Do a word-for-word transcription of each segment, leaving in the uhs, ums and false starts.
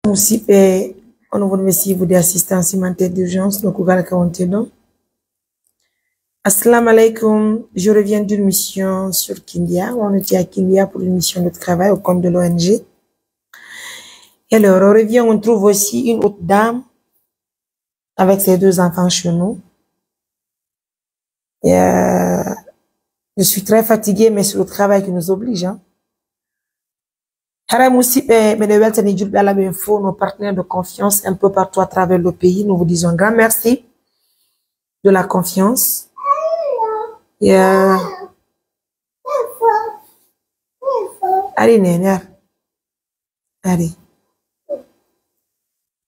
Musidɓe, on woni ɓe siibude assistance humanitaire d'urgence, no kugal ka wonte ɗon. Assalamu alaikum, je reviens d'une mission sur Kindia. On était à Kindia pour une mission de travail au compte de l'O N G. Et alors, on revient, on trouve aussi une autre dame avec ses deux enfants chez nous. Et, euh, je suis très fatiguée, mais c'est le travail qui nous oblige, hein. Haray musidɓe, meɗen weltani julɓe Alla ɓen fof, nos partenaires de confiance un peu partout à travers le pays. Nous vous disons un grand merci de la confiance. Yeah. Ari nene, ar. Ari.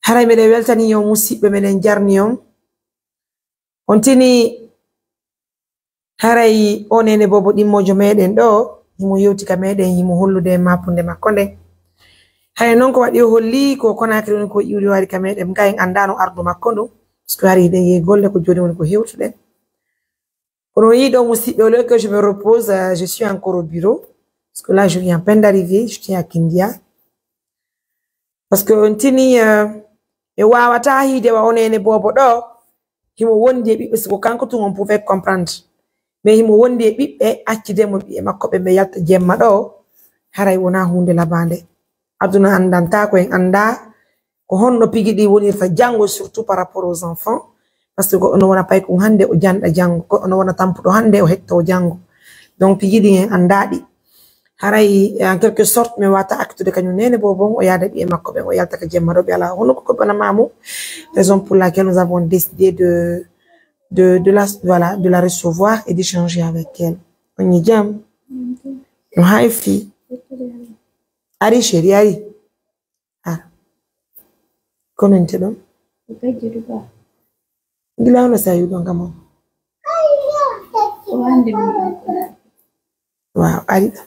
Haray meɗen weltani on musidɓe, meɗen jarni on. On tini haray o neene boobo ɗimmoojo meɗen ɗo, himo yewti ka meɗen, himo hollude en maapunde makko nden. Haya non ko waɗi o holli ko Conakry woni ko iwri o ari ka meɗen, nga en anndaano ardu makko ndu, parce que hari hiɗen yehi golle ko jooni woni ko hewtuɗen. Kono on yii ɗo musidɓe, au lieu que je me repose, euh, je suis encore au bureau, parce que là je viens à peine d'arriver, je suis à Kindia. Parce que on tini, euh, e wawata hiide wa o neene boobo ɗo, himo wondi e ɓiɓɓe, siko kanko tun on pouvait comprendre. Mais himo wondi e ɓiɓɓe, accide mo ɓiɓɓe makko ɓe ɓe yalta jemma ɗo, haray wona hunde labande. Aduna andantaako, en anda ko honno pigi ɗi wonirta jango, surtout par rapport aux enfants. Parce que goɗɗo no wona paykun hande o janɗa jango, goɗɗo no wona tampuɗo hande o hetto jango. Donc pigi ɗi en anda ɗi. Haray, en quelque sorte, mi wata actude kañum nene boobo on, o yaada ɓiye makko ɓen, o yalta ka jemma ɗo ɓe ala hono ko bana mamu. Raison pour laquelle nous avons décidé de, de, de la, voilà, de la recevoir et d'échanger avec elle. On est jam. No hay fi. Ari chéri, ari. Ah. Kono nte ɗon? Gila hono sa yuɗon kam on. Waaw, ari ɗo.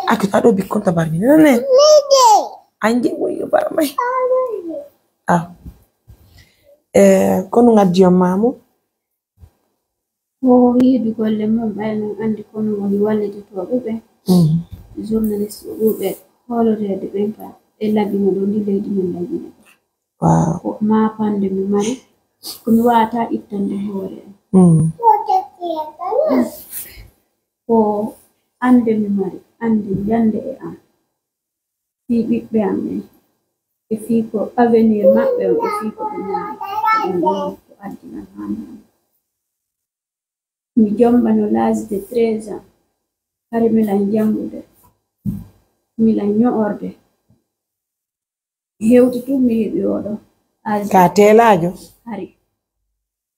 Aki, aɗo bikkon tabar mi nene. Ange woyo bar mai. Ah. Eh, kono ngaddi on mamu. Ko yiidu golle mum, ɓay men anndi ko no woni wallitotooɓe ɓen. Mm. Journaliste ɓurɓe hooloreede ɓen ka e labi mo ɗo ndi leydi men labi mo. Waaw. Ko maapande mi mari, ko mi waawataa ittande hoore am. Mm. Ko annde mi mari, annde njannde e am. Fii ɓiɓɓe am ɓen, e fii ko avenir maɓɓe on, e fii ko ɓe ñaami, ko ɗum woni ko addi lan haa mi. Mi jomba no l'âge de treize ans, hari milan janngude, milan ño'orde. Hewti tun mi heɓi oɗo âge. Ka teelaajo? Hari.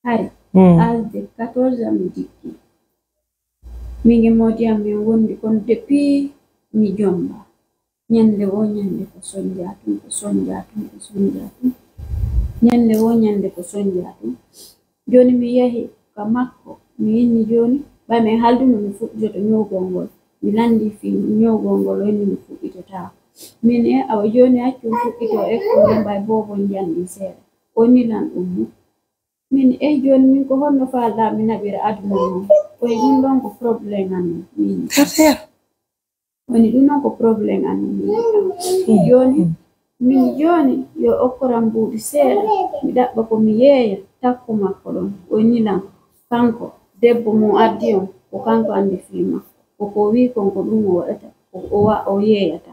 Hari, mm, âge de quatorze ans mi jikki. Min e moodi am min wondi kon depuis mi jomba. Ñande woo ñande ko sonja tun, ko sonja tun, ko sonja tun. Ñande woo ñande ko sonja tun. Jooni mi yahi ka makko, mi inni jooni, ɓay mi halduno mi fuɗɗitoto ñowgol ngol. Mi landi fii ñowgol ngol, o inni mi fuɗɗitotaako. Min e awa jooni accu mi fuɗɗito école, ɓay boobo njanɗi seeɗa. O inni lan ɗum mo. Min, eh, jooni min ko honno faalɗaa mi naɓira aduna non? Ko e ɗum ɗon ko problème am min. Terre. Woni ɗum ɗon ko problème am min. Jooni, min jooni yo okkoram mbuuɗi seeɗa, mi ɗaɓɓa ko mi yeeya takko makko ɗon. O inni lan, kanko, debbo mo addi on, ko kanko anndi fii makko. Ko ko wii kon ko ɗum o waɗata, ko o wa-, o yeeyata.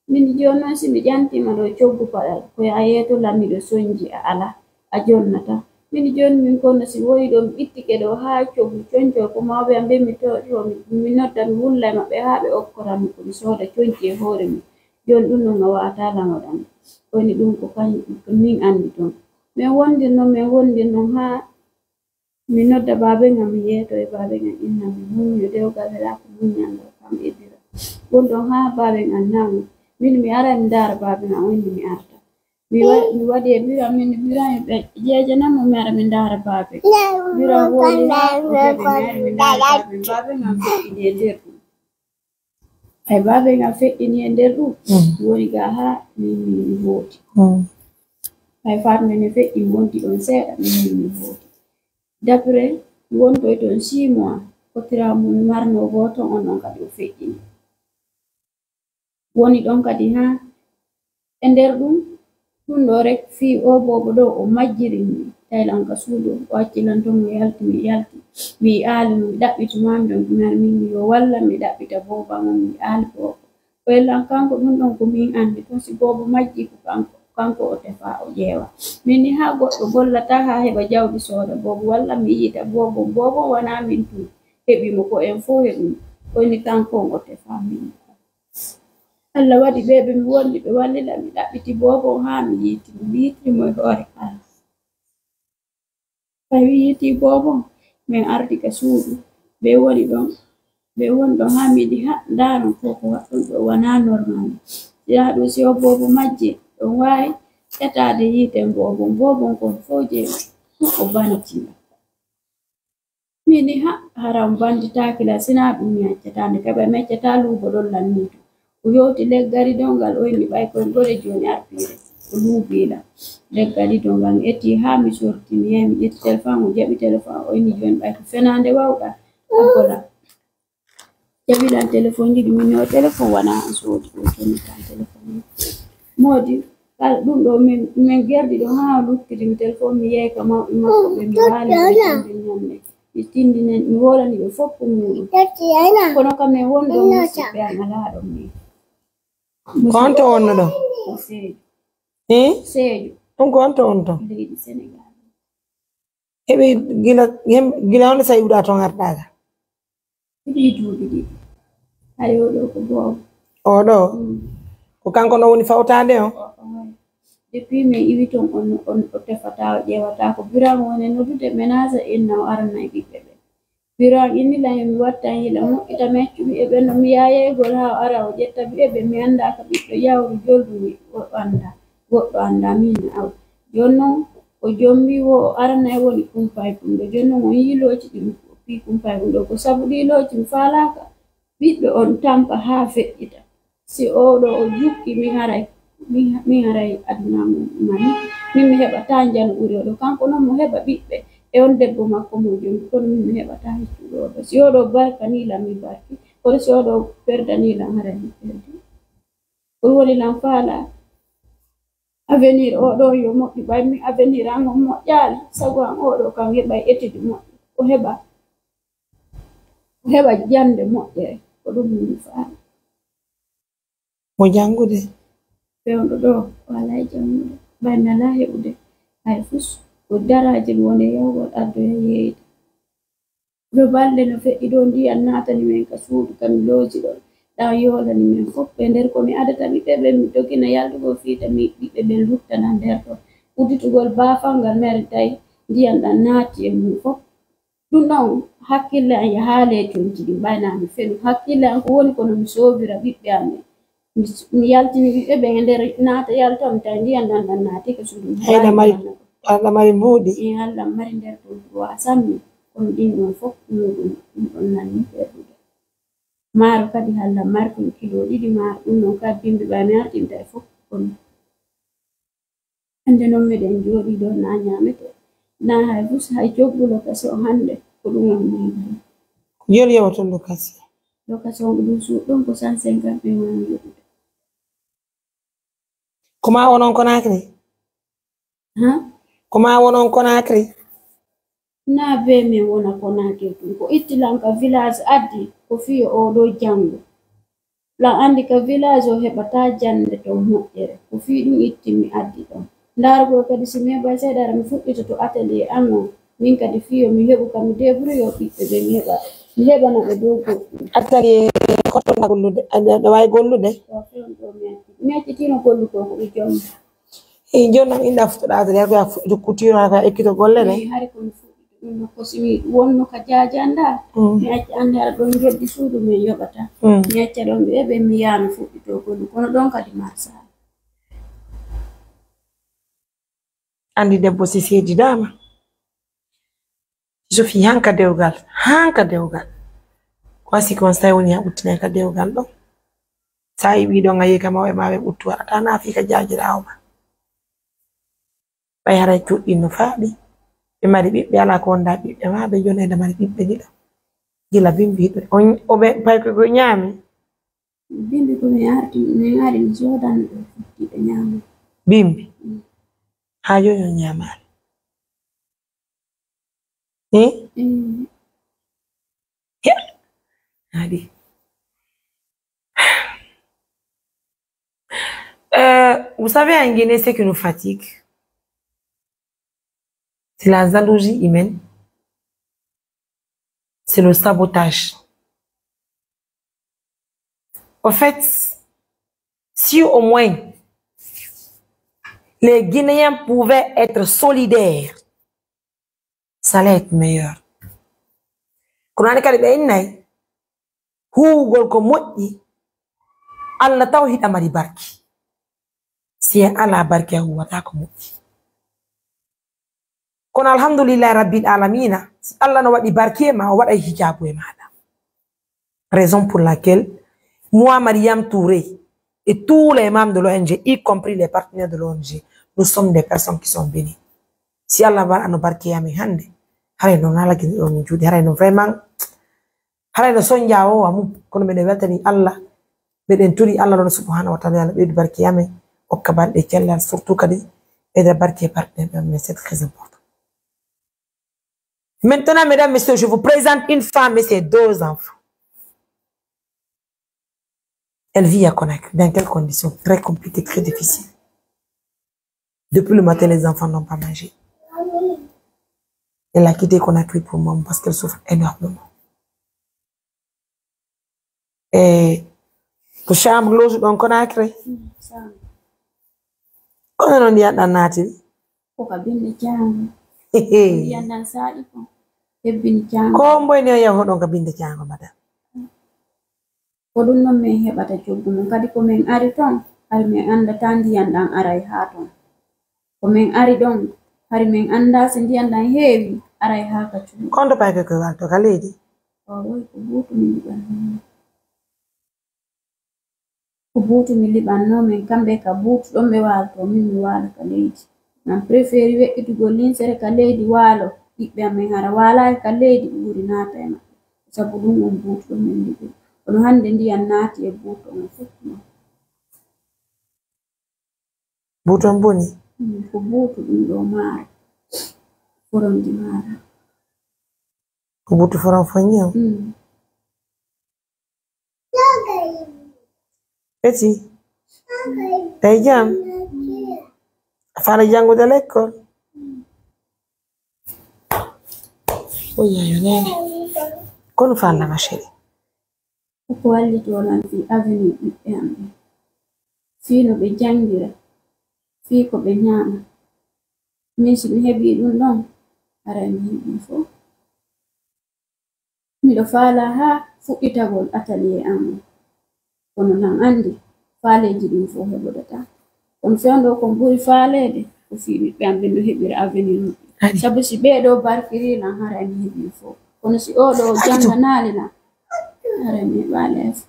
Min jooni non si mi ƴantiima ɗo coggu paɗal, ko yo a yeeto lan miɗo sonji a alaa, a jonnataa. Min jooni min kono si woni ɗo mi ittike ɗo haa coggu coñcoy, ko mawɓe am ɓe mi to-, to mi, mi nodda, mi wulla e maɓɓe haa ɓe okkoran mi ko mi sooda coñci e hoore mum. Jooni ɗum non a waawataa lan waɗan. Woni ɗum ko kañ-, ko min anndi toon. Min wondir non, min wondir non haa Mi nodda baaben am, mi yeeto e baaben am, inna mi muñño, dewgal welaa ko muññal ngal kam e bira. Won ɗon haa baaben am naamu. Min mi ara mi ndaara baaben am, o inni mi arta. Mi wa-, mi waɗi e bira, min bira mi ɓe jeejanam mo, mi ara mi ndaara baaben. Bira woni haa o jaɓi mi ara mi ndaara baaben. Baaben am feƴƴini e nder ɗum. Hay baaben am feƴƴini e nder ɗum, mm, woni ga haa min, min, min hooti. Mm. Hay Fatma ne feƴƴi, mi wonti ɗon seeɗa, min, min, min hooti. D'après, mi wontoy toon six mois, ko tira mun marno gooto on ɗon kadi o feƴƴini. Woni ɗon kadi haa e nder ɗum, Ɗun ɗoo rek, fii oo boobo ɗoo o majjiri mi, tawi lan ka suudu, o acci lan ton, o yalti, mi yalti. Mi yi'aali mo, mi ɗaɓɓiti mo, mi ɗon ɗume ar min, mi yo wallan, mi ɗaɓɓita boobo an on, mi yi'aali boobo. O yellan kanko ɗun ɗon ko min anndi, ko si boobo majjii ko kanko, kanko o tefa, o ƴeewa. Min ni haa goɗɗo gollata haa heɓa jawdi sooda boobo, walla mi yi'ita boobo, boobo wanaa min tun heɓi mo, ko en fow heɓi mo. Ko ni kanko on o tefa min. Alla waɗi ɓee ɓe mi wondi, ɓe wallila, mi ɗaɓɓiti boobo on haa mi yiiti mo, mi yiiti mo e hoore Alla. Ɓay mi yiiti boobo on, min arti ka suudu, ɓe woni ɗon, ɓe woni ɗon haa mi yiɗi, ha, ndaano ko, ko waɗɗon ɗoo wanaa normal. Sinaa ɗun, si o boobo majji, ɗon waawi ƴetaade yiite boobo on, boobo on ko fow je o baniti. Min ni, ha, hara on banditaaki la, sinaa ɗun mi accataa nde, kaba mi accataa luubo ɗon lan nii to. O yowti leggal ridon ngal, o inni ɓay koy gore jooni artiire. O luubii lan. Leggal ridon ngal, mi etii haa mi sorti, mi yahi mi ƴetti telefon, o jaɓi telefon, o inni jooni ɓay ko fenaande wawɗaa. Abbola. Jaɓi lan telefon ɗiɗi, min o telefon wanaa an soodi ɗun, kene kan telefon. Moodi, kala ɗun ɗoo min, min gerdi ɗon haa luttidi mi telefon, mi yehi ka mawɓe makko ɓe, mi waali ɓe ƴande ñande. Mi tindini, mi wolani ɓe fow ko muuɗun. Kono ka min woni ɗon, musiɓɓe an alaa ɗon min. Ko honto wonno ɗon? Ko Seejo. Hii? Seejo. Ɗun ko honto wonto? Leydi Senegal. Heɓi gila, hem-, gila honde sa iwɗa ton arɗaga? Ɗiɗi duuɓi ɗiɗi. Hari o ɗoo ko boobo. O ɗoo? Mm. Ko kanko no woni fawtaade on? O, o, waay. Depuis min iwi ton, on, on, o tefata, o ƴeewata. Ko Birama woni noddude, menace inna o arana e ɓiɓɓe ɓen. Birama inni lan yo mi wattan hila moƴƴita, mi accu ɓiɓɓe ɓen no mi yayeygol haa o ara o ƴetta ɓiɓɓe ɓen. Mi anndaa ka ɓiɗɗo yawru joldu mi o anndaa. Goɗɗo anndaa min aw. Jooni non, o jombii wo o arana e woni kumpay ɗun ɗoo. Jooni non, o yiilooji ɗin fii kumpay ɗun ɗoo. Ko sabu ɗii looji mi faalaaka ɓiɗɗo on tampa haa feƴƴita. Si oo ɗoo o jukki, mi haray, mi, mi haray aduna mum mani. Min mi heɓataa njano ɓuri oo ɗoo. Kanko non mo heɓa ɓiɓɓe e on debbo makko mo jombi, kono min mi heɓataa heccuɗo oo ɗoo. Si oo ɗoo barkanii lan, mi barki. Kono si oo ɗoo perdanii lan, haray mi perdi. Ko ɗun woni lan faala avenir oo ɗoo yo moƴƴu, ɓay mi avenir an on moƴƴaali, sago an oo ɗoo kan heɓay étude moƴƴo, o heɓa, o heɓa jannde moƴƴere, ko ɗun mi faala. Mo janngude? Fewndo ɗoo, o alaa e janngude, ɓay mi alaa heɓude hay fus, ko daraaji mi woni e yahugol addoya yeeyde. Ɗoo balɗe no feƴƴi ɗoo, ndiyan naatani men ka suudu ka mi looji ɗon. Ɗan yoolani men fow. E nder ko mi adata ɓiɓɓe ɓen, mi dogina yaltugol fii ta mi ɓiɓɓe ɓen luttana nder ɗon. Udditugol baafal ngal mi ari tawi ndiyan ɗan naati e mun fow. Ɗun ɗon hakkille an yahaali e conci ɗin, ɓay naa mi fenu. Hakkille an ko woni ko no mi soobira ɓiɓɓe an ɓen. Mi, mi yaltini ɓiɓɓe ɓen e nder naata yalta, mi tawi ndiyan ɗan ɗan naati ka suudu. Hay ɗa mari, aɗa mari mbuuɗi? Ee, Alla mari nder ɗon, wa sammi, kono ɗin ɗon fow muuɗun, ɗun ɗon nanni ɓerɗude. Maaro kadi Alla mari kon kilo ɗiɗi maaro, ɗun ɗon kadi bimbi ɓay mi artinta e fow kono. Hannde non miɗen jooɗii ɗoo, naa ñaametee, naa hay fus, hay coggu location hannde, ko ɗun woni miijo. Ko joni yewata location? Location ko ɗun suuɗi ɗon ko cent cinquante mille woni yoɓude. Ko maa wonon Conakry? Ha? Ko maa wonon Conakry? Naa bee min wona Conakry tun. Ko itti lan ka village addi, ko fii oo ɗoo janngo. Lan anndi ka village o heɓataa jannde ton moƴƴere. Ko fii ɗun itti mi addi ɗon. Ndaarugol kadi si mi heɓay seeɗa, hara mi fuɗɗitoto atelier an on. Min kadi fii yo mi heɓu ka mi débrouille ɓiɓɓe ɓen, mi heɓa, mi heɓana ɓe dow goɗɗun. Atelier ko tolna gollude, aɗa, aɗa waawi gollude? Ko fewndo mi acci. Mi accitiino gollugol ko mi jomba. Ee, jooni non inɗa fuɗɗoɗa atelier, ko yaa fuɗɗito couture, ko yaa ekkito golle ɗen? Ee, hari ko mi fuɗɗito ɗun no, ko si mi wonno ka jaajanda, mm, mi acca annde hara ɗon joddi suudu men yoɓata. Mm. Mi acca ɗon ɓe, ɓe mi yaa mi fuɗɗito gollu, kono ɗon kadi marsa. Anndi debbo si seedidaama, si sofii han ka dewgal, han ka dewgal. Ko asii kon, si tawii woni haa ɓuttinay ka dewgal ɗon. Sa yi'ii ɗon a yehi ka mawɓe maa ɓe ɓuttu, waɗataa naafii ka jaajiraawo maa. Ɓay haray cuuɗi ɗin no faaɗi. Ɓe mari ɓiɓɓe, alaa ko wondaa ɓiɓɓe maa ɓe, jooni hiɗa mari ɓiɓɓe ɗiɗo. Gila bimbi hiɗo, o, o ɓe, pay ko, ko ñaami. Bimbi ko mi arti, mi ari mi soodani ɓe futti ɓe ñaama. Bimbi? Mm. Haa jooni on ñaamaali. Hmm? Mm. Yeah. Adi. Euh, vous savez, en Guinée, ce qui nous fatigue, c'est la jalousie humaine, c'est le sabotage. Au fait, si au moins les Guinéens pouvaient être solidaires, ça allait être meilleur. Kono hannde kadi ɓe innay huuwugol ko moƴƴi, Allah taw hiɗa mari barki. Si en alaa barki, a huuwataa ko moƴƴi. Kono alhamdulillahi rabbil alamina, si Allah no waɗi barki e ma, o waɗay hijaabu e maaɗa. Raison pour laquelle, moi, Mariam Touré, et tous les membres de l'O N G, y compris les partenaires de l'O N G, nous sommes des personnes qui sont bénies. Si Allah waɗano barki e amen hannde, haray no nalagini ɗo min juuɗe, haray no vraiment, haray no sonja o wa mum, kono meɗen weltani Allah, meɗen turi Allah ɗon subhanahu wa ta'ala, Allah ɓeydu barki e amen, okka balɗe cellal, surtout kadi ɓeyda barki e partenaire ɓe amen, c'est très important. Maintenant, mesdames, messieurs, je vous présente une femme et ses deux enfants. Elle vit à Conakry. Dans quelles conditions? Très compliquées, très difficiles. Depuis le matin, les enfants n'ont pas mangé. Elle a quitté Conakry pour moi parce qu'elle souffre énormément. E ko chambre loge ɗon Conakry? Mm, chambre. Kono non ndiyan ɗan naatiri? Ko ka binde jango. Ndiyan ɗan saa'i ko hebbini jango. Ko mboyni o yaw hoɗon ka binde jango, madam? Ko ɗum non min heɓata coggu mum. Kadi ko min ari ton, hari min anndata ndiyan ɗan aray haa ton. Ko min ari ɗon, hari min anndaa si ndiyan ɗan heewi, aray haa ka cuuɗi. Konto payke ko walto ka leydi? Waaway ko buutu min liɓan non. Ko buutu mi liɓannoo, min kamɓe ka buutu ɗon ɓe waaltoo, min mi waala ka leydi. Nan preferi weƴƴitugol linsere ka leydi waalo, ɓiɓɓe amen hara waalaaki ka leydi ɓe ɓuri naata e maɓɓe. Sabu ɗum on buutu ɗon min liɓi. Kono hannde ndiyan naati e buutu on fof non. Buutu on boni? Mm, ko buutu ɗum ɗo maaro. Foronji maaro. Ko buutu foron fonyi on? Mm. Eti. Tawi jam. A faala janngude lekkol? O yayo nene. Kono faala ma chérie. Ko wallitoo lan fii avenir ɓiɓɓe am ɓen. Fii no ɓe janngira. Fii ko ɓe ñaama. Min si mi heɓii ɗum ɗon, aray mi heɓii fof. Miɗo faalaa haa fuɗɗitagol atelier am on. Kono nan anndi, faaleeji ɗin fof heɓodataa. Kono fewndo ko ɓuri faaleede, ko fii ɓiɓɓe am ɓen no heɓira avenir muɓɓen. Sabu si ɓee ɗoo barkirii lan, haray mi heɓii fof. Kono si oo ɗoo jannganaali lan, haray mi heɓaali hay fof.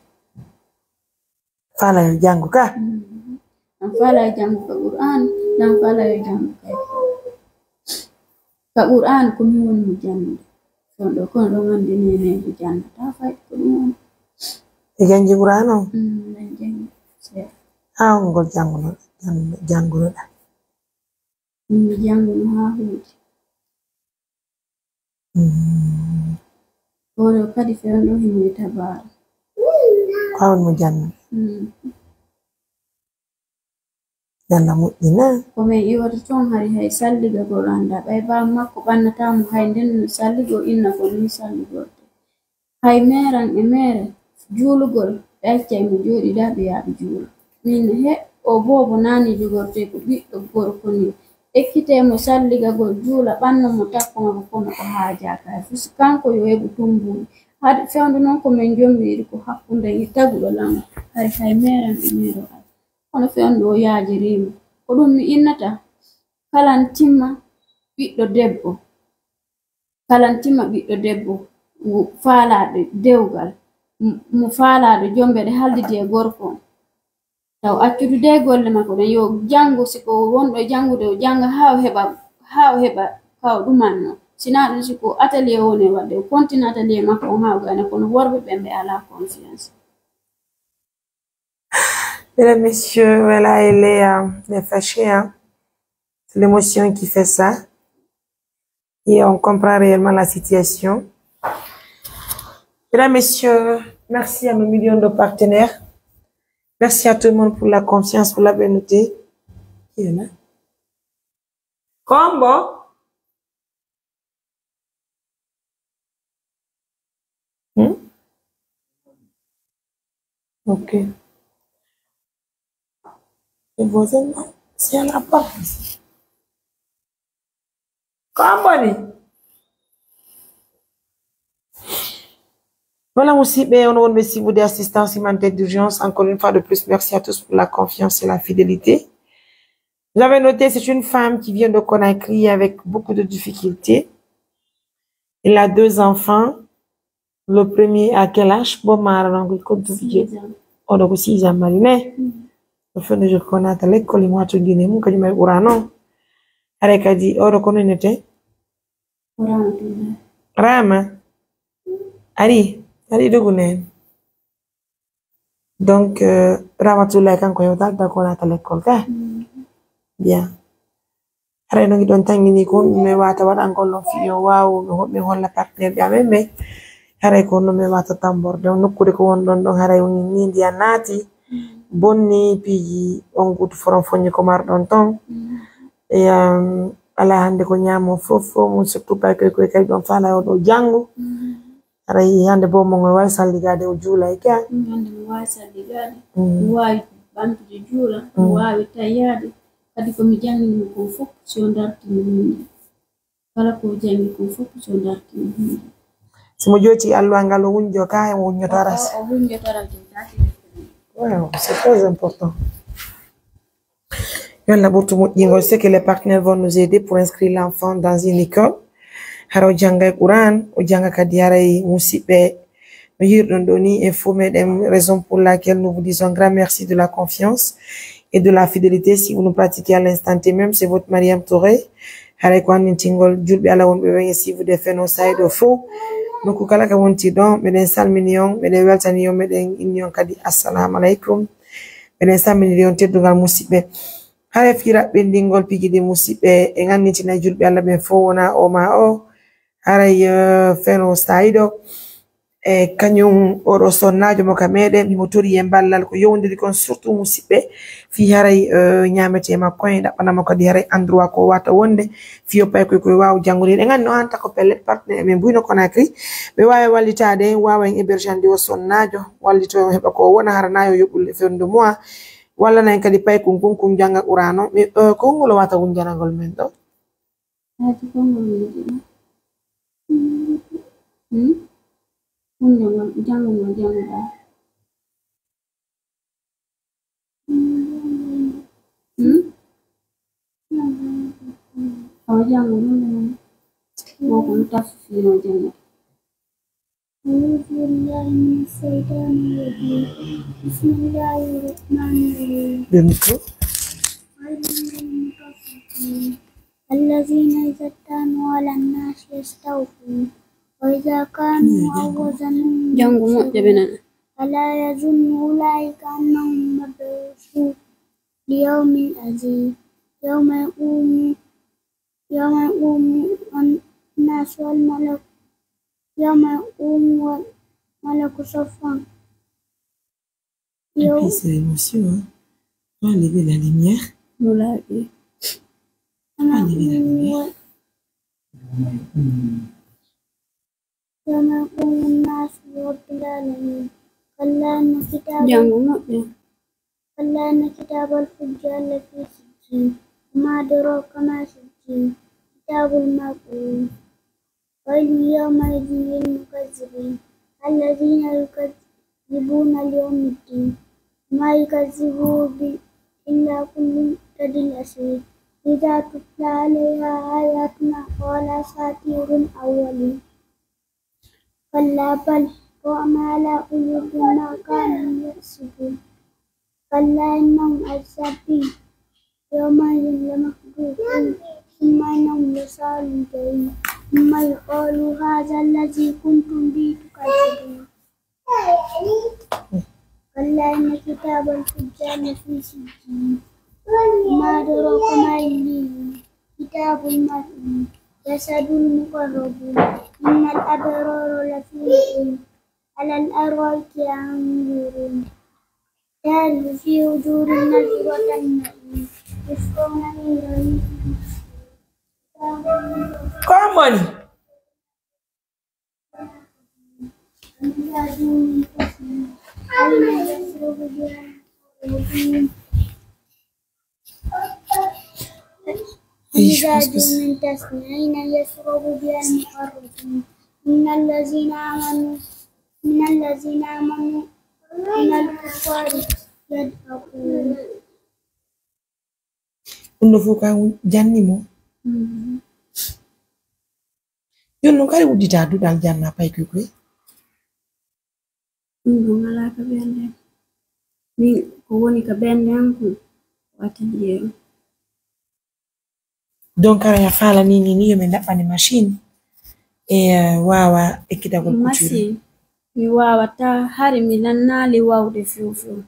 Faala yo janngu ka. Mm. Nan faala yo janngu ka Qur'aan, nan faala yo janngu ka. Ka Qur'aan ko min woni mo janngude. Kono ɗo, kono ɗo wonde neneejo jannata fay ko ɗum woni. E janngi Qur'aan o? Mm, nan janngi. Seeɗa. Haa on ngol jannguno, jannguno, janngunoɗa? Min mi jannguno haa huuɗi. Mm. Oɗo kadi fewndo himo e tabaara. Ko hawni mo janna? Mm. Janna moƴƴi na? Ko men iwata ton hari hay salligagol anndaa. Ɓay baa makko ɓannataa mo hay nden no salligoo inna ko nii salligorde. Hay meeran e meere juulugol, ɓe accay mo jooɗidaa, ɓe yaa ɓe juula. Min he, o boobo naani jogortee ko ɓiɗɗo gorko nii. Ekkitee mo salligagol juula, ɓanno mo takko makko kono ko haajaaka hay fuu. Si kanko yo heɓu tumbuuji. Hade fewndo non ko men jommiiri ko hakkunde e taguɗo lamu. Hari hay meeran e meere o alaa. Kono fewndo o yaajirii mo. Ko ɗum mi innata, kalan timma ɓiɗɗo debbo. Kalantima ɓiɗɗo debbo mo faalaaɗo dewgal, m-, mo faalaaɗo jombeɗe haldidi e gorko on. Taw accudu de golle makko ɗen, yo janngu, si ko wonɗo e janngude, o jannga haa o heɓa, haa o heɓa ka o ɗumanno. Si naa ɗum, si ko atelier woni e waɗde, o continue atelier makko on haa o gayna, kono worɓe ɓen ɓe alaa confiance. Mesdames, messieurs, voilà, elle est, euh, elle est fâchée, hein. C'est l'émotion qui fait ça. Et on comprend réellement la situation. Mesdames, Messieurs, merci à mes millions de partenaires. Merci à tout le monde pour la confiance, pour la bonne note. Qui est là? Combo. Hmm? Ok. Le voisin, là, c'est à la porte ici. Ko an boni? Voilà, musiɓɓe, on wonɓe siibude assistance humanitaire d'urgence. Encore une fois de plus, merci à tous pour la confiance et la fidélité. Vous avez noté, c'est une femme qui vient de Conakry avec beaucoup de difficultés. Elle a deux enfants. Le premier à quel âge? Bon, maaro non, ko duuɓi jeeɗiɗi. Six ans. Oɗo ko six ans mari ne. Mm. O fende je ko naata lekkol, mo wato Guinée, mun kañum e Qur'an non. Haray kadi, oɗo ko no innete? Qur'an. Rama. Ari, ari dogu nen. Donc, euh, Ramatoulaye kanko hewtaade, da ko naata lekkol ka. Mm. Bien. Haray no ngiɗon tangini kon, mi wata waɗangol non fii yo waawu, no hoɗɓe holla partenaire ɓe amen ɓe. Haray ko no mi wata tamborde on nokkude ko wonɗon ɗon, haray on ni ndiyan naati. Mm. Bonni piiji on guutu foron foñi ko marɗon ton. Mm. E, um, ala hannde ko ñaamo fof, fof mun surtout pay koy koy kay ɗon faala o ɗo janngo. Mm. Haray hannde bo mo ngol waawi salligaade o juulay ka. Mm, hannde mo waawi salligaade. Mm. Mo waawi ɓamtude juula, mo Mm. waawi tayyaade. Kadi ko mi janngini mo kon fof, si o dartini huunde. Kala ko o janngi kon fof, si o dartini huunde. Si mo jooti alluwal ngal o wunjo ka, o wunjoto aras. O, o wunjoto aras, o dartini. Wow, c'est très important. Yo Allah ɓurtu moƴƴingol. C'est que les partenaires vont nous aider pour inscrire l'enfant dans une école. Hara o jannga e Qur'an, o jannga kadi haray musiɓɓe. No yi'irɗon ɗo ni, info meɗen, raison pour laquelle nous vous disons grand merci de la confiance et de la fidélité. Si vous nous pratiquez à l'instant T même, c'est votre Mariam Touré. Haray ko anndintingol julɓe Alla wonɓe ɓen e siifude Feno Saïd o fow. Nokku kala ka wonti ɗon, meɗen salmini on, meɗen weltani on, meɗen inni on kadi assalamu aleykum. Meɗen salminiri on teddungal musiɓɓe. Hare fii raɓɓinɗingol piiji ɗin musiɓɓe, en annitinay julɓe Alla ɓen fow wona o ma o. Haray, eh, Feno Saïd o, e kañum oɗo sonnaajo mo ka meɗen, himo tori en ballal ko yowndiri kon, surtout musiɓɓe, fii haray, eh, ñaametee makko en, ɗaɓɓana mo kadi haray endroit ko wata wonde, fii o pay koy koy waawu janngude. Eɗen anndi no hanta ko pellet partenaire men Buyno Conakry, ɓe waawi wallitaade, waawa en hébergande o sonnaajo, wallito heɓa ko wona hara na yo yoɓulle fewndo mois, walla na en kadi pay kun kun kun jannga Qur'an o. Mi, eh, ko ngol o wata wunjanagol men ɗo? Haati ko ngol woni ɗum? Hmm? Hunde ngol, janngo ngol jannguɗaa. Hmm? O janngo hunde ngol. Ko ko tafi fino janngo. أعوذ بالله من الشيطان الرجيم. بسم الله الرحمن الرحيم. Demi ko? ويل للمطففين الذين إذا اكتالوا على الناس يستوفون وإذا كالوهم أو وزنوهم يخسرون. Janngo moƴƴa ɓe nana. ألا يظن أولئك أنهم مبعوثون ليوم عظيم يوم يقوم يوم يقوم الناس والملك يوم يقوم الملك صفا. Et puis, c'est l'émotion, hein. Enlever la lumière. Voilà. Enlever la lumière. يوم يقوم الناس لرب العالمين. كلا إن كتاب Janngo moƴƴa. كلا إن كتاب الفجار لفي سجين. وما أدراك ما سجين. كتاب مرقوم. ويل يومئذ للمكذبين. الذين يكذبون ليوم الدين. وما يكذب به إلا كل معتد أثيم. إذا تتلى عليه آياتنا قال أساطير الأولين. كلا بل ران على قلوبهم ما كانوا يكسبون. كلا إنهم عن ربهم يومئذ لمحجوبون. ثم إنهم لصالو الجحيم. ثم يقال هذا الذي كنتم به تكذبون. كلا إن كتاب الفجار لفي سجين. وما أدراك ما عليون. كتاب مرقوم. يشهده المقربون. إن الأبرار لفي نعيم. على الأرائك ينظرون. تعرف في وجوههم نضرة النعيم. يسقون من رحيق مختوم. Ko an woni? مزاجه من تسنيم. عينا يشرب بها المقربون. مزاجه من تسنيم. عينا يشرب بها المقربون. إن الذين آمنوا، إن الذين آمنوا من الكفار يضحكون. Ɗum ɗo fof kan janni mo. Mhm. Jooni noon kadi udditaa duɗal janna pay koy koy. Ɗum ɗon alaa ka ɓernde am. Min ko woni ka ɓernde am ko atelier on. Donc, hara ya faalanii ni, ni yo mi ɗaɓɓane machine e, eh, waawa ekkitagol couture. Machine, mi waawataa, hari mi nannaali waawde few few.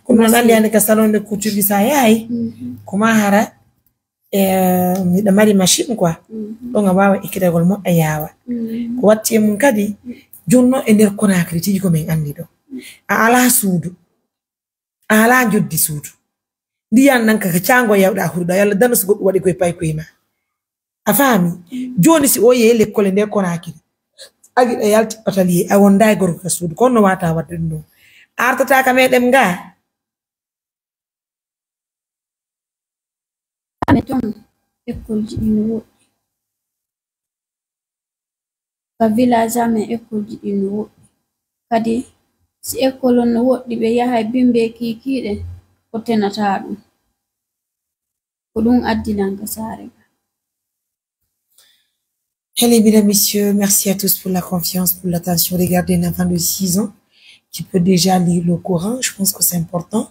Kono noon anndi hannde ka salon de couture ɗi sa yahay, mhm, ko ma hara, eh, miɗa mari machine quoi. Mhm. Ɗon a waawa ekkitagol moƴƴa yaawa. Mhm. Ko watti e mum kadi, jooni noon e nder Conakry tigi ko min anndi ɗo. A alaa suudu. A alaa njoddi suudu. Ndiyan nan ka, ka caango yawɗa huruɗa, yalla dano so goɗɗum waɗi koye paykoye ma. A faami? Jooni si o yehi lekkol e nder Conakry, a giɗa yalti atelier, a wonda e gorko ka suudu, kono no wata wadde ɗum ɗon. A artata ka meɗen nga. Amen ton, ekkolji ɗi no woɗɗi. Ka village amen, ekkolji ɗi no woɗɗi. Kadi, si ekkol on no woɗɗi, ɓe yahay bimbe kiikiiɗe, ko tenata ɗum. Ko ɗum addi lan ka saare ka. Allez, mesdames, messieurs, merci à tous pour la confiance, pour l'attention. Regardez un enfant de six ans qui peut déjà lire le Coran. Je pense que c'est important.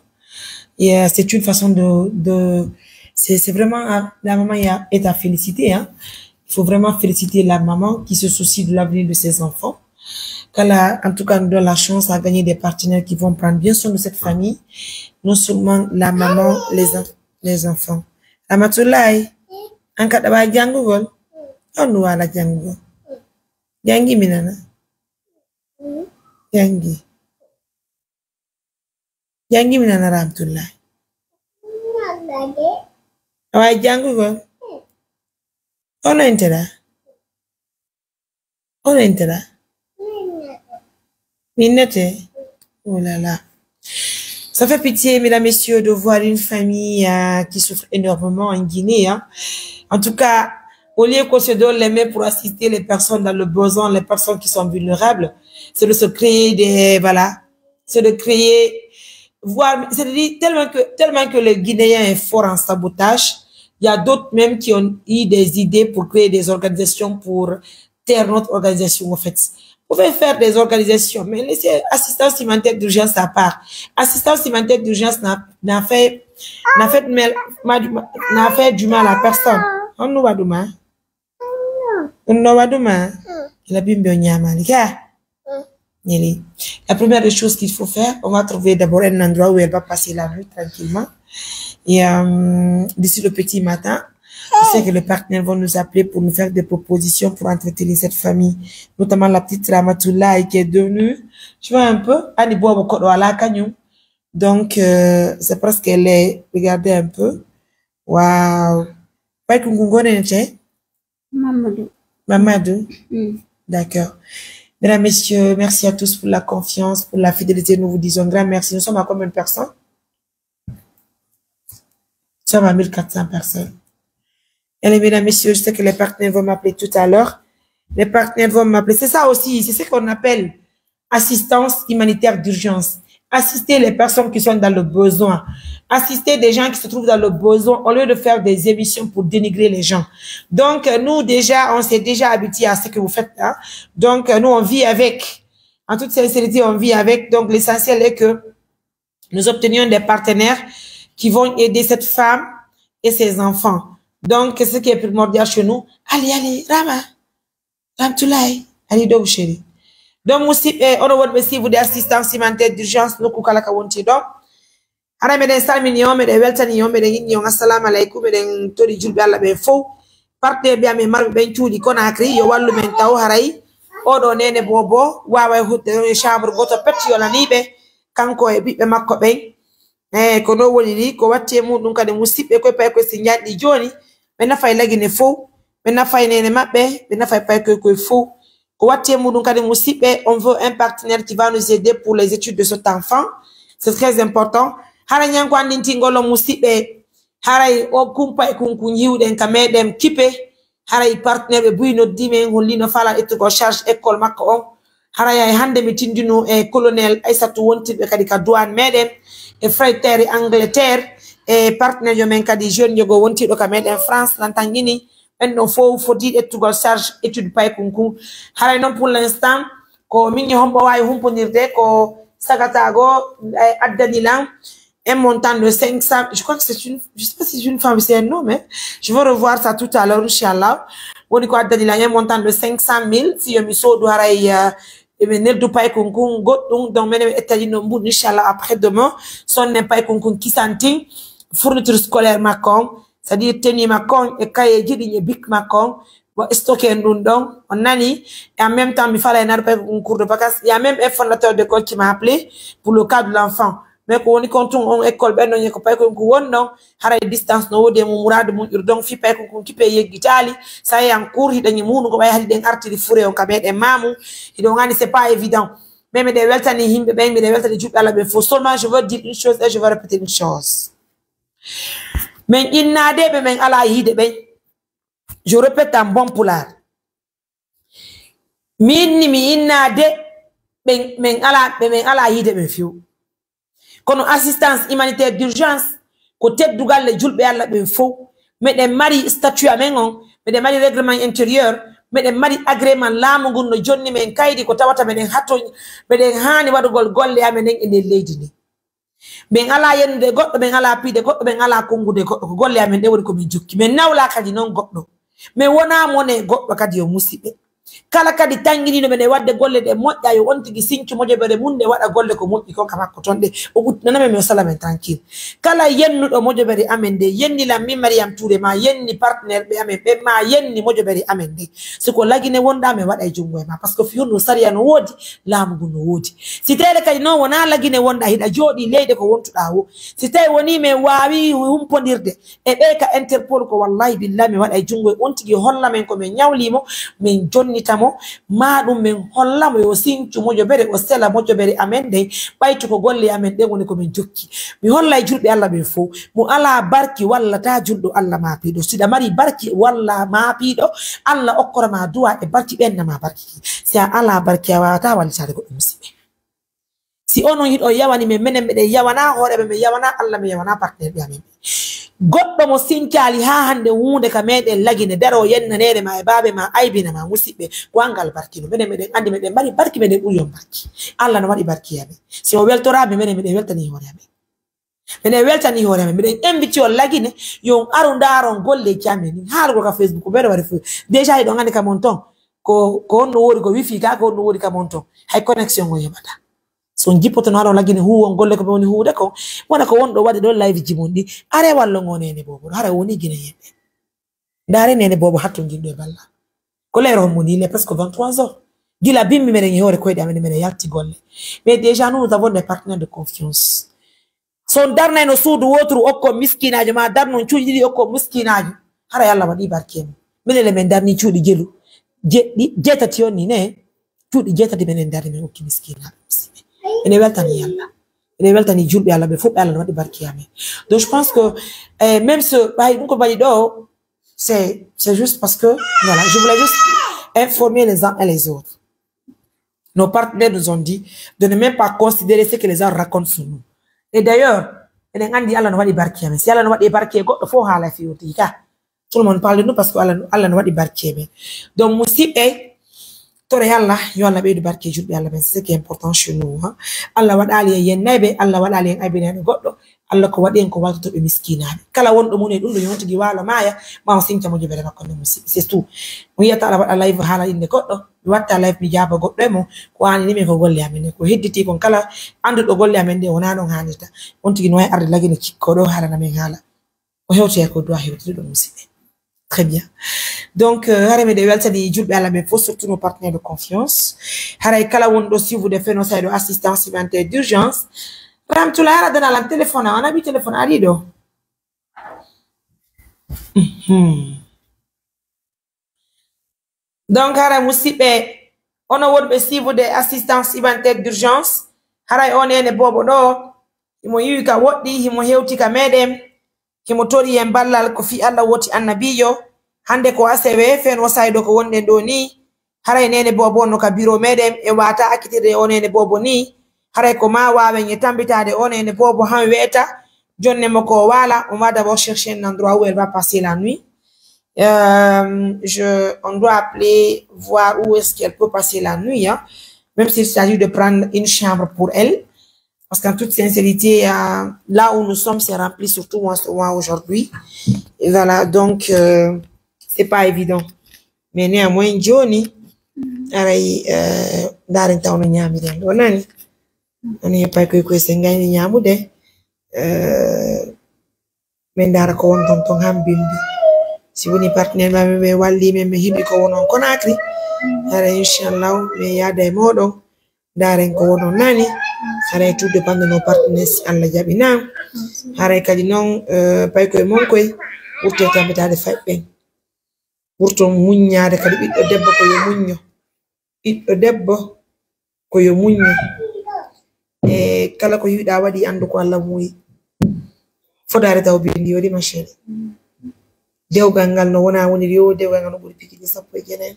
Et, euh, c'est une façon de, de, c'est, c'est vraiment, euh, la maman est à, est à féliciter, hein. Il faut vraiment féliciter la maman qui se soucie de l'avenir de ses enfants. Qu'elle a, en tout cas, nous donne la chance à gagner des partenaires qui vont prendre bien soin de cette famille. Non seulement la maman, les, en- les enfants. Ramatullahi, an ka ɗaɓa janngugol? On no wala janngugol. Janngi mi nana. Janngi. Janngi mi nana Ramatullahi. A waawi janngugol? Ono intera? Ono intera? Minnete? Oh là là. Ça fait pitié, mesdames, messieurs, de voir une famille, euh, qui souffre énormément en Guinée, hein. En tout cas, au lieu qu'on se donne les mains pour assister les personnes dans le besoin, les personnes qui sont vulnérables, c'est de se créer des, voilà, c'est de créer, voir, c'est-à-dire tellement que, tellement que le Guinéen est fort en sabotage, il y a d'autres même qui ont eu des idées pour créer des organisations pour taire notre organisation, en fait. Vous pouvez faire des organisations, mais laissez assistance humanitaire d'urgence à part. Assistance humanitaire d'urgence n'a, n'a fait, n'a fait mal, n'a fait du mal à personne. On nous va demain. On nous va demain. La Bible, on y a mal. Nelly. La première des choses qu'il faut faire, on va trouver d'abord un endroit où elle va passer la nuit tranquillement. Et, euh, d'ici le petit matin, je sais que les partenaires vont nous appeler pour nous faire des propositions pour entretenir cette famille, notamment la petite Ramatoulaye qui est devenue, tu vois un peu, Annie Bobo Kodo à la Canyon. Donc, euh, c'est parce qu'elle est, regardez un peu. Waouh. Pas que vous connaissez. Mamadou. Mamadou. Mm. D'accord. Mesdames, messieurs, merci à tous pour la confiance, pour la fidélité. Nous vous disons grand merci. Nous sommes à combien de personnes? Nous sommes à mille quatre cents personnes. Allez, mesdames, messieurs, je sais que les partenaires vont m'appeler tout à l'heure. Les partenaires vont m'appeler. C'est ça aussi, c'est ce qu'on appelle assistance humanitaire d'urgence. Assister les personnes qui sont dans le besoin. Assister des gens qui se trouvent dans le besoin au lieu de faire des émissions pour dénigrer les gens. Donc, euh, nous, déjà, on s'est déjà habitué à ce que vous faites, hein. Donc, euh, nous, on vit avec. En toute sincérité, on vit avec. Donc, l'essentiel est que nous obtenions des partenaires qui vont aider cette femme et ses enfants. Donc, ce qui est primordial chez nous, allez, allez, Rama, Ramatoulaye, allez, donc, chérie. Donc, aussi, eh, on va aussi vous assistance humanitaire d'urgence, nous, Koukalaka Wonti. Donc, Haray meɗen salmini on, meɗen weltani on, meɗen inni on assalamu aleykum, meɗen tori julɓe Allah ɓen fow. Partenaire ɓe amen marɓe ɓen cuuɗi Conakry, yo wallu men taw haray. Oo ɗoo neene boobo waaway huɗde ɗon e chambre gooto pet yolanii ɓe, kanko e ɓiɓɓe makko ɓen. Eh, ko non woni ni, ko watti e muɗum kadi musiɓɓe koy pay koy si njanɗi jooni, ɓe nafay Lagine fow, ɓe nafay neene maɓɓe, ɓe nafay pay koy koy fow. Ko watti e muɗum kadi musiɓɓe, on veut un partenaire qui va nous aider pour les études de cet enfant. C'est très important. Hara ñanko anndintingol on musiɓɓe, haray o kumpa e kunkun yiwɗen ka meɗen kipe, haray partenaire ɓe buy noddi men, holli no fala ettugol charge école makko on. Haray ay hannde mi tindino e colonel Aysatu wontirɓe kadi ka douane meɗen, e Freighter Angleterre, e partenaire jo men kadi jeune jogo wontiɗo ka meɗen France, nan tangini, ɓen ɗon fow foti ettugol charge étude paykun kun. Haray non pour l'instant, ko min e hombo waawi humpondirde, ko sagatago, eh, addani lan un montant de cinq cents, je crois que c'est une, je sais pas si c'est une femme, c'est un homme, hein. Je vais revoir ça tout à l'heure, inchallah. Woni ko addani lan un montant de cinq cent mille, si yo mi soodu haray, euh, e ɓe neldu paykun kun goɗɗum, donc menen ɓe ettani no mbuɗu, inchallah, après demain, sonnen paykun kun kisantin, fourniture scolaire makko on, c'est-à-dire tenue makko on, e kayeji ɗin, e bic makko on, bon, stocken ɗum ɗon, on nani, et en même temps, mi fala e naɗu paykun kun cours de vacances, il y a même un fondateur d'école qui m'a appelé pour le cas de l'enfant, mais ko woni kon tun on école ɓen ɗon, e ko paykun kun woni ɗon, haray distance no woodi e mum, muraadu mum ƴuri. Donc, fii paykun kun kipe yeggitaali, ça y est, en cours, hiɗen e muɗum ko ɓay haɗi ɗen artiri fure on ka meɗen maamu. Hiɗon anndi, c'est pas évident. Mais miɗen weltani yimɓe ɓen, miɗen weltani julɓe Allah ɓen fof. Seulement, je veux dire une chose et je veux répéter une chose. Min innaade ɓe min alaa yiide ɓen. Je répète en bon pulaar. Min ni mi innaade ɓe min alaa, ɓe min alaa yiide ɓen few. Kono assistance humanitaire d'urgence ko teddugal e julɓe Allah ɓen fow. Meɗen mari statut amen on, meɗen mari règlement intérieur, meɗen mari agrément laamu ngun no jonni men kaydi ko tawata meɗen hato, meɗen haani waɗugol golle amen ɗen e nder leydi ndin. Min alaa yennude goɗɗo, min alaa piide goɗɗo, min alaa konngude goɗɗo. Ko golle amen ɗen woni ko min jokki. Min nawlaa kadi non goɗɗo. Min wonaa mone goɗɗo kadi, yo musiɓɓe. Kala kadi tannginiiɗo men e waɗde golle ɗe moƴƴa, yo on tigi sincu mojobere mum nde waɗa golle ko moƴƴi kon ka makko ton ɗe. O uttinana men, min o sala men tranquille. Kala yennuɗo mojobere amen nde, yenni lan min Mariam Touré, ma yenni partenaire ɓe amen ɓen, ma yenni mojobere amen nde. Si ko Lagine wonɗaa, min waɗay junngo e ma. Parce que fii honɗun sariya no woodi, laamu ngun no woodi. Si tawii kadi non wonaa Lagine wonɗaa, hiɗa jooɗii leyɗe ko wontuɗaa woo. Si tawii wonii min waawii humpondirde e ɓee ka Interpol ko, wallahi billahi, mi waɗay junngo e on tigi holla men ko min ñawlii mo, min jonnita mo, maa ɗum min holla mo yo sincu mojobere, o sela mojobere amen nden, ɓaytu ko golle amen ɗen woni ko min jokki. Mi hollay julɓe Allah ɓen fow, mo alaa barki wallataa julɗo Allah maapiiɗo. Si ɗa mari barki walla maapiiɗo, Allah okkora ma duwaa e barki, ɓenna ma barki ki. Si a alaa barki, a waawataa wallitaade goɗɗo, musiɓɓe. Si onon hiɗon yawani men, menen meɗen yawana hoore men, men yawana Allah, men yawana partenaire ɓe amen ɓen. Goɗɗo mo sincaali haa hannde huunde ka meɗen Lagine, daroo yenna neene ma e baabe ma, aybina ma, musiɓɓe, ko an ngal barki no. Menen meɗen anndi meɗen mari barki, meɗen ɓuri on barki. Allah no waɗi barki e amen. Si o weltoraama, menen meɗen weltani hoore amen. Meɗen weltani hoore amen. Meɗen invite on Lagine, yo on aru ndaaron golleeji amen ɗin. Haalugol ka Facebook, mbeɗo waɗi fof. Déjà, hiɗon anndi ka mon ton. Ko, ko honno woodi ko wifi ka, ko honno woodi ka mon ton. Hay connexion on heɓataa. So on jippotono haɗon Lagine huuwon golle ko ɓe woni huuwude kon, wona ko wonɗo waɗi ɗon live ji mon ɗin. Aree wallon oo neene boobo ɗoo, hara o wonii Gine yimɓe. Ndaaree neene boobo hattonjinɗo e balla. Ko leer on woni, il est presque vingt-trois heures. Gila bimbi meɗen e hoore koyɗe amen, meɗen yalti golle. Mais déjà, nous, nous avons des partenaires de confiance. So on darnayno suudu wooturu okkon miskinaajo, maa darnon cuuɗi ɗiɗi okkon miskinaajo, haray Allah waɗii barki e mum. Minen le men darnii cuuɗi jelu, jeɗɗi, jeetati on ni ne, cuuɗi jeetati menen darni men okki miskinaaɓe, musiɓɓe. Ene weltani Allah. Ene weltani julɓe Allah ɓe fof, ɓe Allah no waɗi barki e amen. Donc je pense que, eh, même ce, ɓay ɗum ko mbaɗi ɗo, c'est, c'est juste parce que, voilà, je voulais juste informer les uns et les autres. Nos partenaires nous ont dit de ne même pas considérer ce que les gens racontent sur nous. Et d'ailleurs, eɗen anndi Allah no waɗi barki e amen. Si Allah no waɗi barki e goɗɗo fof, haala e fewti ka. Tout le monde parle de nous parce que Allah, Allah no waɗi barki e men. Donc, musiɓɓe, tore Allah, yo Allah ɓeydu barki e julɓe Allah ɓen. C'est ce qui est important chez nous, hein. Allah waɗaali en yennayɓe, Allah waɗaali en aybinayɓe goɗɗo. Allah ko waɗi en ko waltotooɓe miskinaaɓe. Kala wonɗo mun e ɗum ɗo, yo on tigi waalo maaya, ma o sinca mo jobere makko nde musiɗɓe. C'est tout. Mi yiyata aɗa waɗa live haala innde goɗɗo, mi watta live mi jaaba goɗɗo e mo, ko an ni min ko golle amen, ko hedditi kon kala annduɗo golle amen ɗe wonaa ɗon haanirta. On tigi no wawi arde lagine cikko ɗo haalana men haala. O hewtoya ko duwa hewtude ɗum musiɗɓe. Très bien. Donc, euh, haray miɗo weltani julɓe Allah ɓe fof, surtout nos partenaires de confiance. Haray kala wonɗo suivre de Feno Sayɗo assistance humanitaire d'urgence. Ramtula hara dana lan téléphone, on a mis téléphone, ari ɗo. Mhm. Donc, haray musiɗɓe, onon wonɓe suivre de assistance humanitaire d'urgence, haray o neene boobo ɗo, himo yiwi ka woɗɗi, himo hewti ka meɗen, himo tori en ballal ko fii Allah woti annabiijo. Hande ko asewe, fen o saydo ko wonɗen ɗo ni, haray neene boobo no ka biro meɗen, e wata akkitirde o neene boobo ni, haray ko ma wawen e tambitaade o neene boobo han weeta, jonne mo ko waala, on va d'abord chercher un endroit où elle va passer la nuit. Euh, je, on doit appeler, voir où est-ce qu'elle peut passer la nuit, hein. Même s'il s'agit de prendre une chambre pour elle. Parce qu'en toute sincérité, euh, là où nous sommes, c'est rempli, surtout en ce moment aujourd'hui. Et voilà, donc, euh, c'est pas évident. Mais néanmoins, Johnny, aray, euh, ndaaren taw no ñaamiren. O nani? Ani e pay koy koy sen gayni ñaamude. Euh, Min ndaara ko won ton ton han bimbi. Si woni partenaire maɓɓe ɓe walli men, ɓe hiɓi ko wonon Conakry. Hara inchallah, min yaada e moɗon. Ndaaren ko wonon nani. Hara e tout dépend no partenaire si Allah jaɓi na. Hara kadi non, euh, pay koye mon koy. Ɓurte tambitaade fay ɓen. Ɓurton muññaade kadi ɓiɗɗo debbo ko yo muñño. Ɓiɗɗo debbo ko yo muñño. E kala ko yiɗaa waɗi, anndu ko Allah muuyi. Fodaade taw bindi waɗi ma chérie. Dewgal ngal no wona woni yo dewgal ngal no ɓuri pikini sappo e jeenayi.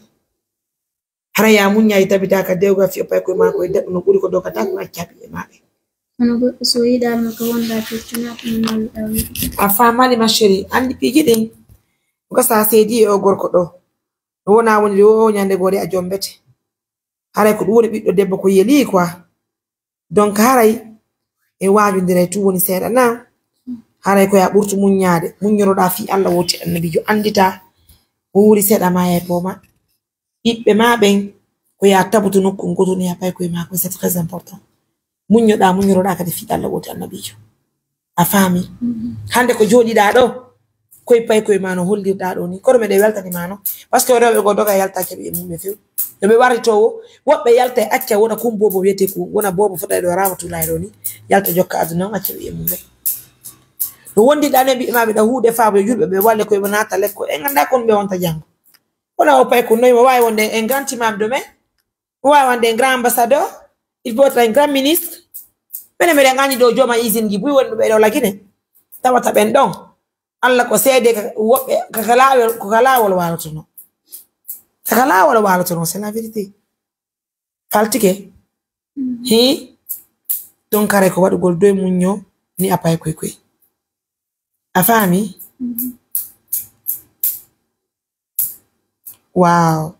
Hara ya muññaay tabitaaka dewgal fiyo pay koye maa koye debbo no ɓuri ko dogata ko accaɓi e maɓɓe. Kono goɗɗo so yiɗaama ko wonda feccunaaɗo no nawluɗaa woni. A faamaali ma chérie, anndi piiji ɗin. Ko sa seedi e o gorko ɗo. No wona woni o ñande goo de a jombete. Haray ko ɗum woni ɓiɗɗo debbo ko yeli quoi. Donc haray e waajondiray tun woni seeɗa na. Haray ko ya ɓurtu muññaade. Muññoroɗaa fii Allah woti annabiijo anndita. Wuuri seeɗa ma e pooma. Ɓiɓɓe ma ɓen ko ya tabutu nokku ngotu ni a pay koye maa koye, c'est très important. Muññoɗaa, muññoroɗaa kadi fii Allah woti annabiijo. A faami? Hannde ko jooɗiɗaa ɗo, koye pay koye maa no hollirɗaa ɗo ni. Kono meɗen weltani ma no. Parce que rewɓe goo doga yalta keɓi e mum ɓe few. No ɓe warri to wo, woɓɓe yalta e acca wona kum boobo wiyete ko wona boobo fota e ɗo Ramatoulaye ɗo ni. Yalta jokka aduna on acca ɓe e mum ɓe. No wondiɗaa ne ɓiɓɓe ma ɓe ɗa huude faabo e julɓe ɓe walle koye ɓe naata lekko. En anndaa kon ɓe wonta janngo. Wona o pay ko noy mo waawi wonde en grand imam de men. Mo waawi wonde en grand ambassadeur. Il faut être un grand ministre. Mene meɗen anndi ɗo jooma usine ji buy woni ɗo ɓe ɗo lagine. Tawata ɓen ɗon. Allah ko seede ka woɓɓe ka ka laawol, ko ka laawol waalotono. Ka ka laawol waalotono, c'est la vérité. Faltike. Hi. Donc kare ko waɗugol doy muñño ni a pay koy koy. A faami? Wow.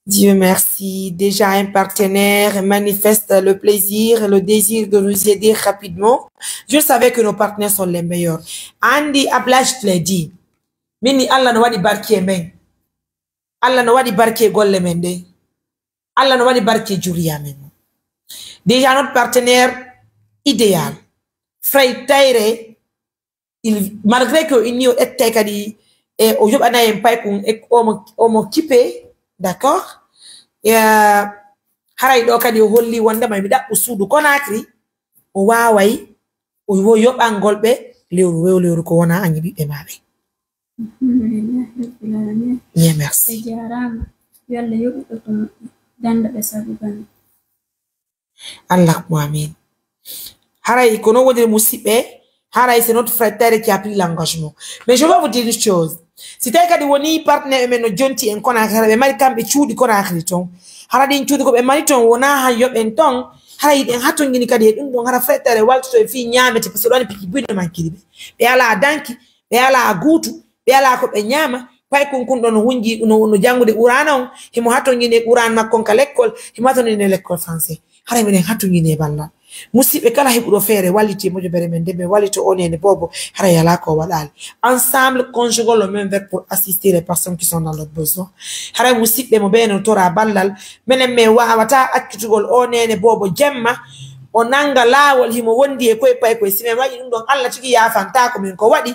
Dieu merci. Déjà un partenaire manifeste le plaisir, le désir de nous aider rapidement. Je savais que nos partenaires sont les meilleurs. Anndi Ablaye, je te l'ai dit. Min ni Allah no waɗi barki e men. Allah no waɗi barki e golle men ɗen. Allah no waɗi barki e juriya men. Déjà notre partenaire idéal. Frey Tayre, il, malgré que o inni o ettay kadi, e o yoɓanay en paykun, e omo, omo kipe, d'accord? E, haray ɗo kadi o holli wondema mi ɗaɓɓu suudu Conakry, o waaway, o wo yoɓangol ɓe lewru, wo lewru ko wona añi ɓiɓɓe ma ɓe. Alhamdulillahi Rabbil Alamin. Bien, merci. Ɓe jaaraama. Yo Allah yoɓu ɓe ko moƴƴi. Danda ɓe sabu bana. Allahumma amin. Haray ko non woniri musiɓɓe, haray c'est notre frère Tayre qui a pris l'engagement. Mais je vais vous dire une chose. Si tawi kadi woni partenaire men no jonti en Conakry, hara ɓe mari kamɓe cuuɗi Conakry ton. Hara ɗin cuuɗi ko ɓe mari ton wona han yoɓen ton. Hara hiɗen hatongini kadi e ɗum ɗon, hara frère Tayre waltoto e fii ñaamete, parce que ɗon e piiji buy no mankiri ɓe. Ɓe alaa danki, ɓe alaa guutu, ɓe alaa ko ɓe ñaama. Paykun kun ɗon no hunji, no, no janngude Qur'aana on, himo hatongini e Qur'aan makko on ka lekkol, himo hatongini e lekkol français. Haray miɗen hatongini e ballal. Musidɓe, kala heɓuɗo feere walliti e mojobere men, nde men wallito o neene boobo, hara yalaa ko waɗaali. Ensemble, conjuguons le même verbe pour assister les personnes qui sont dans le besoin. Hara musidɓe mo ɓe no tora ballal, menen men waawataa accitugol o neene boobo jemma, o nanga laawol himo wondi e koye paykoye. Si men waɗi ɗum ɗon, Allah tigi yaafantaako men ko waɗi.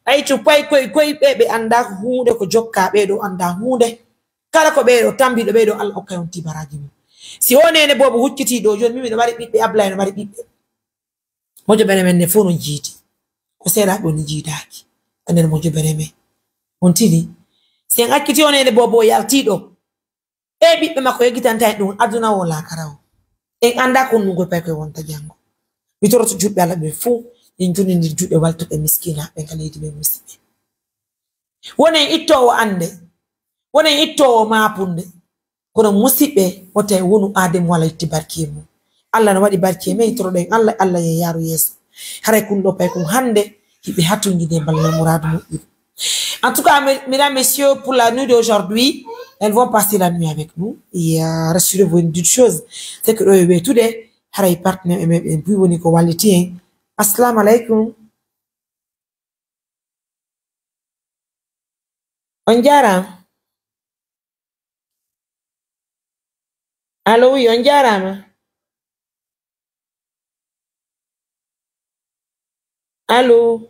Ɓay to paykoye koye ɓe, ɓe anndaa huunde ko jokkaa, ɓee ɗoo anndaa huunde. Kala ko ɓee ɗoo tambiiɗo, ɓee ɗoo Allah okkay on tibaraaji mum. Si o neene boobo huccitii ɗoo jooni, min miɗo mari ɓiɓɓe, Ablaye no mari ɓiɓɓe. Mojobere men ne fof no jiidi. Ko seeɗa ɓe woni jiidaaki. Ko nder mojobere men. On tini. Si en acciti o neene boobo o yaltii ɗoo. E ɓiɓɓe makko yeggitantaa en ɗum aduna o laakara o. En anndaa ko ɗum koye paykoye wonta janngo. Mi toroto juɓɓe Allah ɓe fof, en jonnondir juuɗe waltuɓe miskinaaɓe ka leydi men musidɓe. Wonen ittoowo annde, wonen ittoowo maapunde. Kono musidɓe, wota e wonu aadee mo Allah itti barki e mum. Allah no waɗi barki e men, toroɗen Allah, Allah yo yaaru yeeso. Haray kun ɗoo pay kun hannde, hiɓe hatonjini e ballal muraadu moƴƴuru. En tout cas, me- mesdames, messieurs, pour la nuit d'aujourd'hui, elles vont passer la nuit avec nous. Et euh, rassurez-vous d'une chose, c'est que ɗoo e weetude, haray partenaire e men ɓen buy woni ko walliti en. Assalamu alaikum. On jaaraama. Allo, oui, on jaaraama. Allo.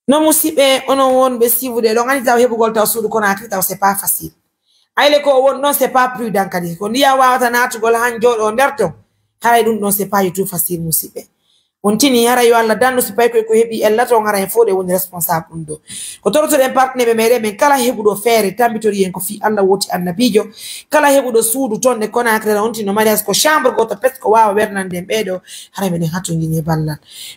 No musiɓɓe, onon wonɓe siifude ɗon, ani taw heɓugol taw suudu Conakry taw c'est pas facile. Ayle ko won ɗon c'est pas prudent kadi. Ko ndiyam wawata naatugol han jooɗo nder ton. Haray ɗum ɗon c'est pas du tout facile musiɓɓe. On tini hara yo Allah dandu si pay koy ko heɓi ella ton hara en fof ɗe woni responsable ɗum ɗo. Ko torotoɗen partenaire meɗen men kala heɓuɗo feere tambitori en ko fii Allah woti annabiijo. Kala heɓuɗo suudu ton e Conakry on tino mariage ko chambre goto pet ko wawa wernande en ɓeeɗo. Hara meɗen hatonjini e ballal.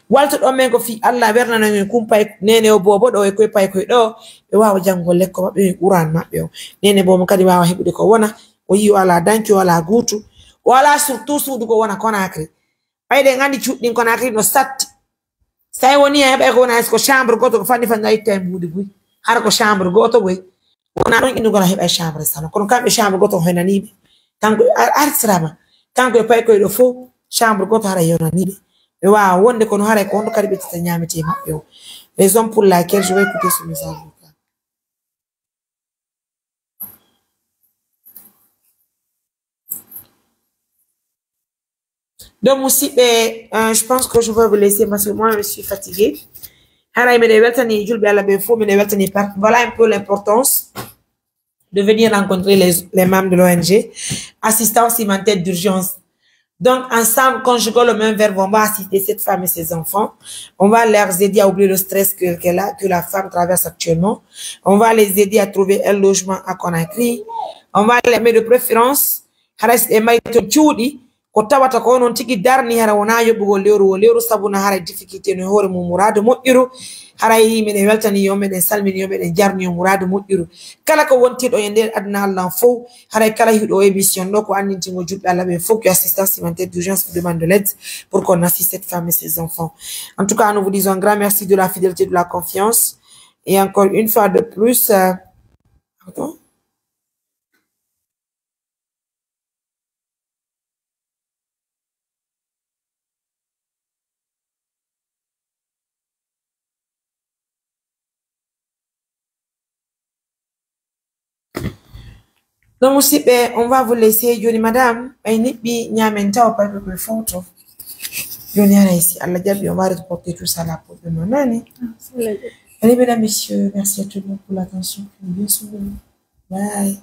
Walto ɗon men ko fii Allah wernano en kumpay nene o bobo ɗo e koy pay koy ɗo. Ɓe wawa jango lekko maɓɓe e Qur'an maɓɓe o. Nene bobo kadi wawa heɓude ko wona. O yi o ala danki o ala guutu. O ala surtout suudu ko wona Conakry. Ɓayde en anndi cuuɗi ɗin Conakry no satti. Sa woni hen heɓay ko wona hay so ko chambre goto ko fanni fanni a itta e mbuuɗi buy. Hara ko chambre goto goy. Wona ɗon innugol a heɓay chambre salon. Kono kamɓe chambre goto ko henaniɓe. Kanko a- artirama. Kanko e paykoy ɗo fof chambre goto hara yonaniɓe. Ɓe wawa wonde kono haray ko honɗo kadi ɓe tita ñaamete maɓɓe o. Raison pour laquelle je vais écouter ce message vocal. Donc, musiɓɓe, euh, je pense que je vais vous laisser parce que moi, je suis fatiguée. Haray miɗo weltani julɓe Allah ɓe fof, miɗo weltani par- voilà un peu l'importance de venir rencontrer les, les membres de l'O N G, assistance humanitaire d'urgence. Donc, ensemble, conjuguons le même verbe, on va assister cette femme et ses enfants. On va les aider à oublier le stress que, que la, que la femme traverse actuellement. On va les aider à trouver un logement à Conakry. On va les, mais de préférence, haray si ɓe mari ton cuuɗi, ko tawata ko onon tigi darni hara wona yoɓugol lewru wo lewru, sabu na haray difficulté no e hoore mum muraadu moƴƴuru. Haray miɗen weltani yo meɗen salmini yo meɗen jarni yo muraadu moƴƴuru. Kala ko wontirɗo e nder aduna Allah on fof, haray kala hiɗo émission ɗo ko anndintingo julɓe Allah ɓe fof que assistance humanitaire d'urgence pour demande de l'aide pour qu'on assiste cette femme et ses enfants. En tout cas, nous vous disons un grand merci de la fidélité, de la confiance. Et encore une fois de plus, euh, pardon. No musiɓɓe, on va vous laisser jooni, madame ɓay niɓɓi ñaamen tawa payɓe koye fowto. Jooni haray si Allah jaɓi on va reporter tout ça la pour demain nani. Allez, mesdames, messieurs, merci à tout le monde pour l'attention que vous bien souvenir. Bye.